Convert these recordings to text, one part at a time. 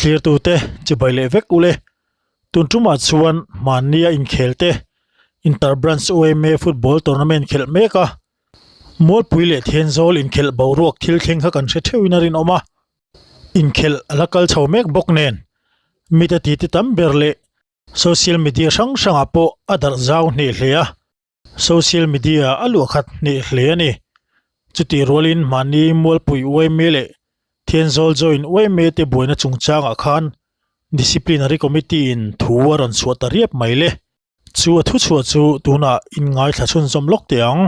Thlirtute chibai leh vek ule. Tun tumah chuan hmannia inkhel te Inter Branch YMA Football Tournament khelh mek a, Mualpui leh Thenzawl inkhelh boruak thil thleng kha kan hre theuhin a rinawm a. Inkhelh a la kal chho mek bawk nen mite titi tam ber leh social media hrang hrangah pawh a darh zau hneh hle a. Social media a luah khat hneh hle a ni. Chutih rualin mahni Mualpui YMA leh Thenzawl Joint YMA te buaina chungchangah khan Disciplinary Committee in thu a rawn chhuah ta riap mai le. Chu a thuchhuah chu tunah inngaithla chhunzawm lawk teh ang.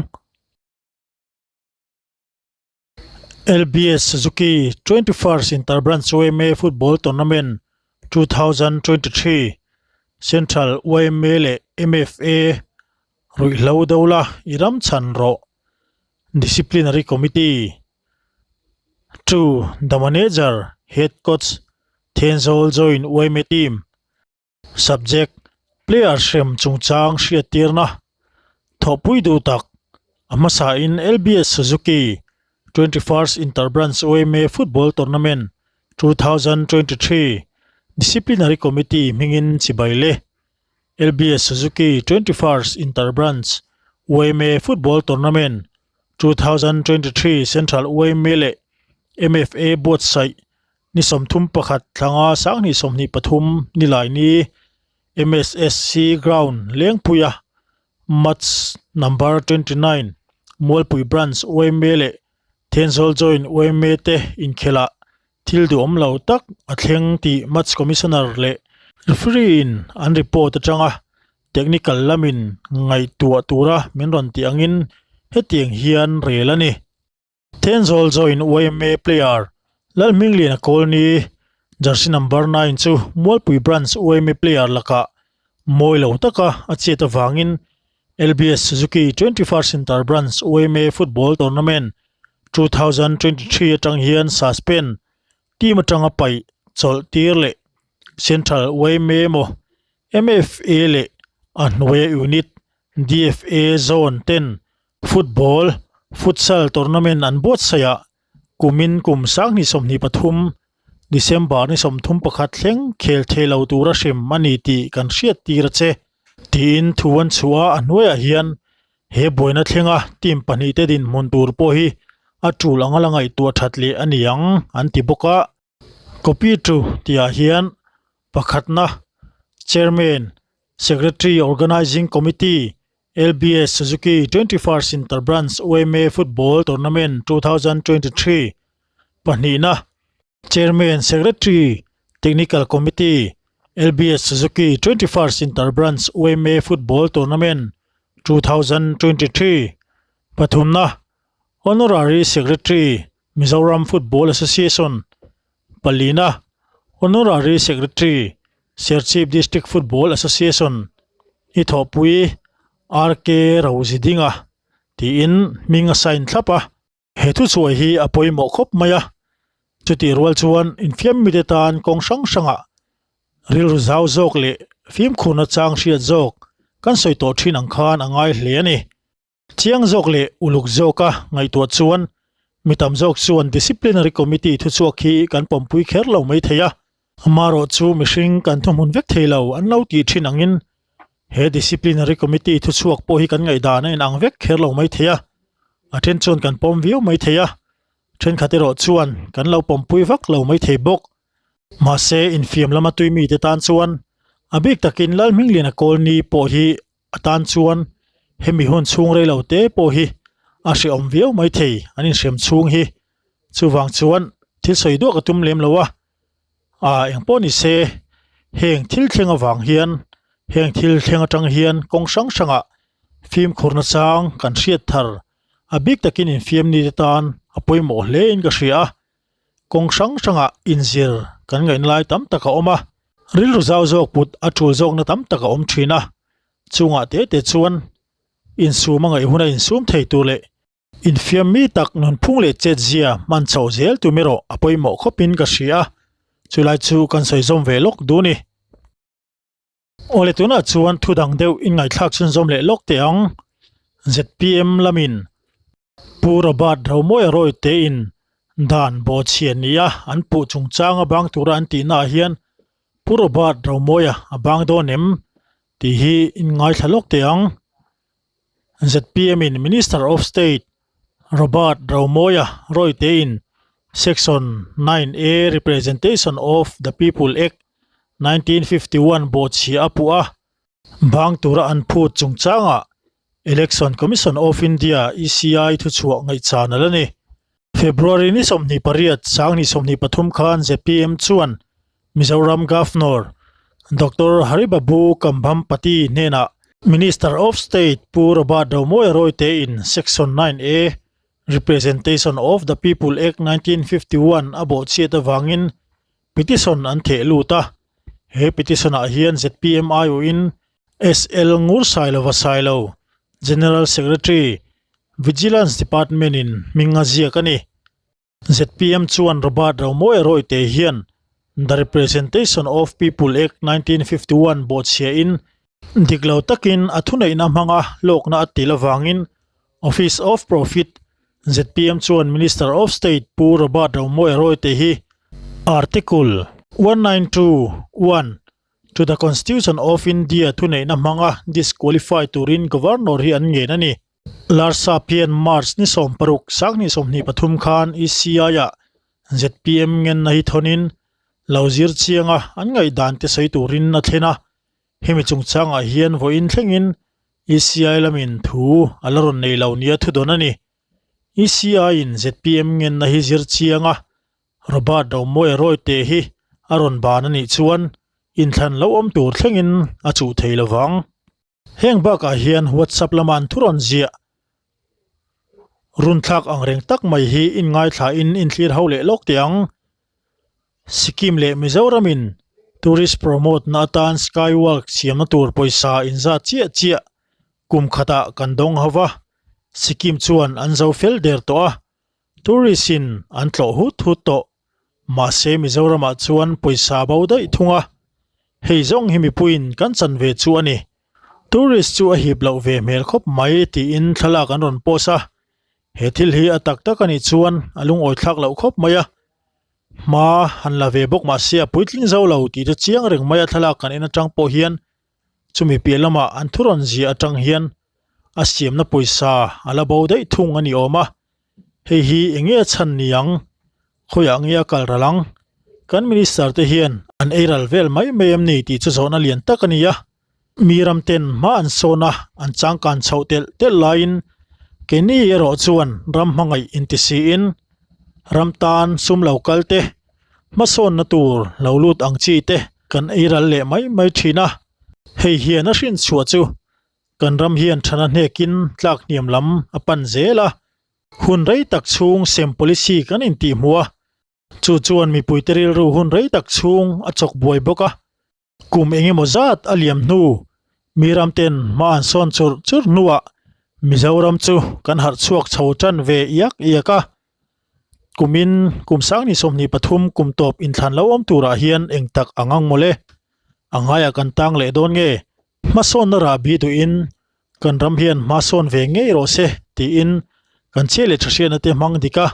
LBS Suzuki 21st Inter-Branch YMA Football Tournament 2023 Central YMA leh MFA Ruihhlo Dola i ram chhan rawh Disciplinary Committee To The Manager Head Coach Thenzawl Joint YMA Team Subject, Player hrem chungchang hriattirna thawhpui duh tak a hmasain LBS Suzuki 21st Inter-Branch YMA Football Tournament 2023 Disciplinary Committee hmingin chibai le. LBS Suzuki 21st Inter-Branch YMA Football Tournament 2023 Central YMA leh MFA buatsaih Ni 31 thlanga 2023 Nilaini MSSC Ground Lengpuia Match Number 29 Mualpui Branch yma leh Thenzawl Joint yma te inkhelhah thil duhawm lo tak a thleng tih Match Commissioner leh Referee in an report atanga Technical lamin ngaihtuah tura min rawn tih angin hetiang hian rel a ni. Thenzawl join yma player Lalhmingliana Kawlni jersey number 9 chu Mualpui Branch yma player lakah mawi lo taka a chet avangin LBS Suzuki 21st Inter Branch yma Football Tournament 2023 atang hian suspend team atanga paih chawlh tir leh Central yma emaw MFA leh a hnuaia unit DFA Zone ten Football, Futsal tournament an buatsaih ah kumin kum 2023 December ni 31 thleng khel thei lo tura hrim a ni tih kan hriat tir a che. Tiin thu an chhuah a, a hnuaiah hian he buaina thlenga team pahnihte dinhmun tur pawh hi a tul anga la ngaihtuah that leh a ni ang an ti bawk a. Copy to tihah hian pakhatna Chairman, Secretary Organising Committee LBS Suzuki 21st Inter Branch YMA Football Tournament 2023 pahnihna Chairman Secretary Technical Committee LBS Suzuki 21st Inter Branch YMA Football Tournament 2023 pathumna Honorary Secretary Mizoram Football Association palina Honorary Secretary Serchhip District Football Association i thawhpui RK Rozidinga tiin hming a sign thlap a. He thuchhuah hi a pawimawh khawp mai a, chutih rual chuan infiam mite tan kawng hrang hrangah rilru zau zawk leh fimkhurna chang hriat zawk kan sawi tawh thin ang khan a ngai hle a ni. Chiang zawk leh uluk zawka ngaihtuah chuan mi tam zawk chuan Disciplinary Committee thuchhuak hi kan pawmpui kher lo mai thei a. Amaherawh chu mihring kan thuhmun vek thei lo an lo tih thin angin he Disciplinary Committee thuchhuak pawh hi kan ngaihdan a inang vek kher lo mai thei a. A then chuan kan pawm viau mai thei a, thenkhat erawh chuan kan lo pawmpui vak lo mai thei bawk. Mahse infiam lama tui mite tan chuan a bik takin Lalhmingliana Kawlni pawh hi A tan chuan hemi hun chhung rei lo te pawh hi a hrehawm viau mai thei an inhrem chhung hi. Chuvang chuan thil sawi duah ka tum lem lo a, ah eng pawh ni se heng thil thleng avang hian heng thil thleng atang hian kawng hrang hrangah fimkhur nachang kan hriat thar a bik takin infiam ni te tan a pawimawh hle in ka hria a. Kawng hrang hrangah inzir kan ngaihna lai tam tak a awm a, rilru zau zawk put a tul zawkna tam tak a awm thin a, chungah te te chuan insum a ngaih huna insum thei tur leh infiam mi tak nunphung leh chetzia hman chhoh zel tum erawh a pawimawh khawpin ka hria a, chulai chu kan sawi zawm ve lawk duh a ni. Awle tunah chuan thu dang deuh in ngaihthlak chhunzawm leh lawk teh ang. ZPM lamin Pu Robert Romawia Roy te in Dan bawhchhiah nia an puh chungchanga bang tura an tihnaah hian Pu Robert Romawia a bang dawn em tih hi inngaithla lawk teh ang. Zpm in Minister of State Robert Romawia rawitein Section 9A Representation of the People Act 1951 bawhchhiah a puh a. Bang tura an phut chungchangah Election Commission of India, ECI, thuchhuah ngaihchan a la ni. February ni 28, 2023 khan zpm chuan Mizoram Governor Doctor Haribabu Kambhampati hnenah Minister of State Pu Robert Romawia Rawite in Section 9A Representation of the People Act 1951 a bawhchhiat avangin petition an theh lut a. He petition ah hian zpm aiawhin SL Ngursailova Sailo, General Secretary, Vigilance Department in hming a ziak a ni. Zpm chuan Robert Romawia Rawite hian The Representation of People Act 1951 bawhchhiahin dik lo takin a thuneihna hmanga hlawkna a til avangin Office of Profit zpm chuan Minister of State Pu Robert Romawia Rawite hi Article 192, 1 to the Constitution of India thuneihna hmanga disqualify turin Governor hi an ngen a ni. Larsap hian March ni 16, 2023 khan ECI-ah zpm ngenna hi thawnin lo zir chianga an ngaihdan te sawi turin a thlen a. Hemi chungchangah hian vawiin thlengin ECI lamin thu a la rawn nei lo nia thudawn a ni. ECI-in zpm ngenna hi zir chianga Robert Romawia Rawite hi a rawn ban a nih chuan inthlan lo awm tur thlengin a chuh thei lo vang. Heng bakah hian WhatsApp lama an thu rawn ziah runthlak ang reng tak mai hi inngaithlain inthlir ho leh lawk teh ang. Sikkim leh Mizoramin tourist promote na atan skywalk siamna tur pawisa inzat chiah chiah kum khatah kan dawng ho va, Sikkim chuan an zo fel der tawh a, tourist in an tlawh hut hut tawh. Mahse Mizoramah chuan pawisa bo daih thung a, hei zawng hi mipuiin kan chan ve chu a ni. Tourist chu a hip loh ve hmel khawp mai tiin thlalak an rawn post a, he thil hi a tak tak a nih chuan a lungawi thlak loh khawp mai a. Hma han la ve bawk mahse a puitling zo lo tih chu chiang reng mai a thlalak kan en atang pawh hian chumi piah lamah an thu rawn zia atang hian a siamna pawisa a la bo daih thung a ni awm a, hei hi eng nge a chhan ni ang? Khawiah nge a kal ral ang? Kan minister te hian an ei ral vel mai mai em ni tih chu zawhna lian tak a ni a. Mi ram ten hma an sawn a, an changkan chhoh telh telh laiin keini erawh chuan ram hmangaih inti siin ram tan sum lo kal te, hmasawnna tur lo lut ang chi te kan ei ral leh mai mai thin a. Hei hian a hrinchhuah chu kan ram hian thana hnekin tlak hniam lam a pan zel a, hun rei tak chhung sem policy kan intihhmuh a, chu chuan mipuite rilru hun rei tak chhung a chawk buai bawk a. Kum eng emaw zat a liam hnu, mi ram ten hma an sawn churh churh hnuah Mizoram chu kan harh chhuak chho tan ve iak iak a. Kumin kum sangni 23 kum tawp inthlan lo awm turah hian eng tak ang ang mawle? A ngaiah kan tang leh dawn nge? Hmasawnna rahbi duhin kan ram hian hma sawn ve ngei rawh se tiin kan chhiat leh thahriatna te hmang dik a.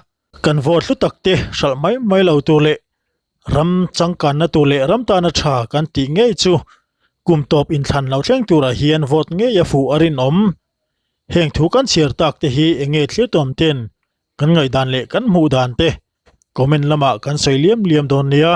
Kan vote hlu tak te hralh mai mai lo tur leh ram changkanna tur leh ram tana tha kan tih ngei chu kum tawp inthlan lo thleng turah hian vote ngei a fuh a rinawm. Heng thu kan chhiar tak te hi eng nge thlir tawm ten kan ngaihdan leh kan hmuh dan te comment lamah kan sawi liam liam dawn nia.